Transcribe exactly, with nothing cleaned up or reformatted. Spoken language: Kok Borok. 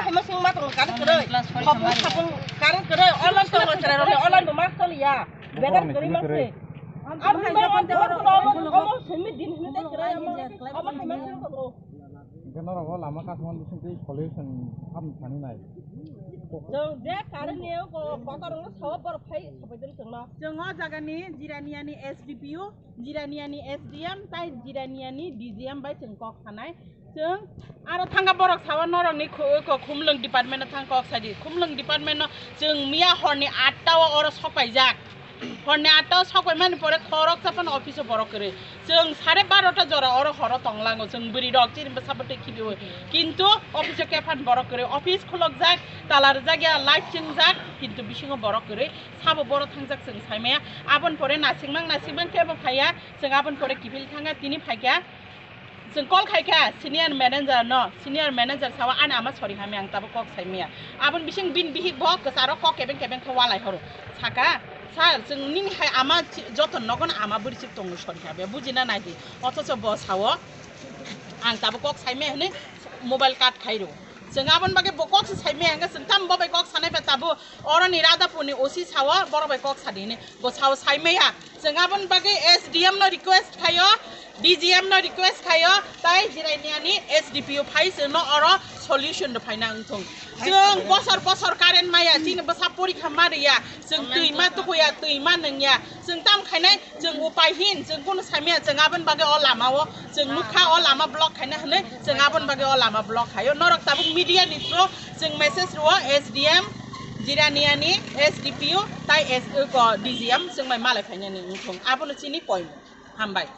Hema sing ma tong kar kere. Khopung khopung kar kere. Online to chara role online bo ma tol ya. Bedar kere ma se. Am hai jokon te oro omo omo simi din hne kere omo. Omo hema sing ko. Hingke norok o lama kasmani bisingtwi solution ham thani nai. Jong je kare niyo ko kotor no sawa bor phai sabai den chong no. Chwng o jaga ni Jirania ni S D P O, Jirania ni S D M tai Jirania ni D G M bai chwng kok sanai. Chwng aro thangka borok sawa norok ni khu-, ko Khumlwng department no thang kok sadi. Khumlwng department no chwng miya hor ni atta o oro sok paijak. Horni atta o sok pai mani pore khorok chapano office o borok kwrwi. Chwng sare barota jora oro horo tonglango, chwng bwrwi rok chini bwsa bwtwi khibiui. Kintu office o kephan borok kwrwi. Office khulokjak, tala rwjak ya, light chingjak, kintu bisingo borok kwrwi. Sabo boro thangjak chwng saimaya. Aboni pore nasingmang nasingmang kebo phaiya, chwng aboni pore kiphil thangya, tini phaikha. Chwng call khaikha senior manager no, senior manager sawa ani ama sori hamya ang tabuk kok saimaya. Aboni bising bini bihik bo kwcharo kok kebeng kebeng khe walai horo. Saka, "Sir, chwng nini hai ama chi-, joto nogo no ama bwrwi chwk tongo sori hamya, bujina naidi." Othocho bo sawo, "Ang tabuk kok saimaya," hwnwi mobile cut khairo. Chwng aboni bagwi bo kok se saimaya hwnkhe chwng tamo bo bai kok sanai ba tabuk. Oroni Radhapurni O C sawo, borok bai kok sadi hini. Bo sawo saimaya. Chwng aboni bagwi S D M no request khayo, D G M no request khayo, tai Jiraniani S D P O phai chwngno oro solution rw phaina wngthung. Chwng bosor bosor current maya, chini bwsa porikha ma rwya, chwng twi ma tukuya, twi ma nungya. Chwng tam khainai, chwng upai hin, chwng kunu saimaya, chwng aboni bagwi o lama o, chwng nukha o lama block khaina hwnwi, chwng aboni bagwi o lama block khaio. Norok tabuk media ni through chwng message rwo S D M, Jiraniani S D P O, tai S, ko D G M, chwng bai malai phainani wngthung. Abono chini point. Hambai.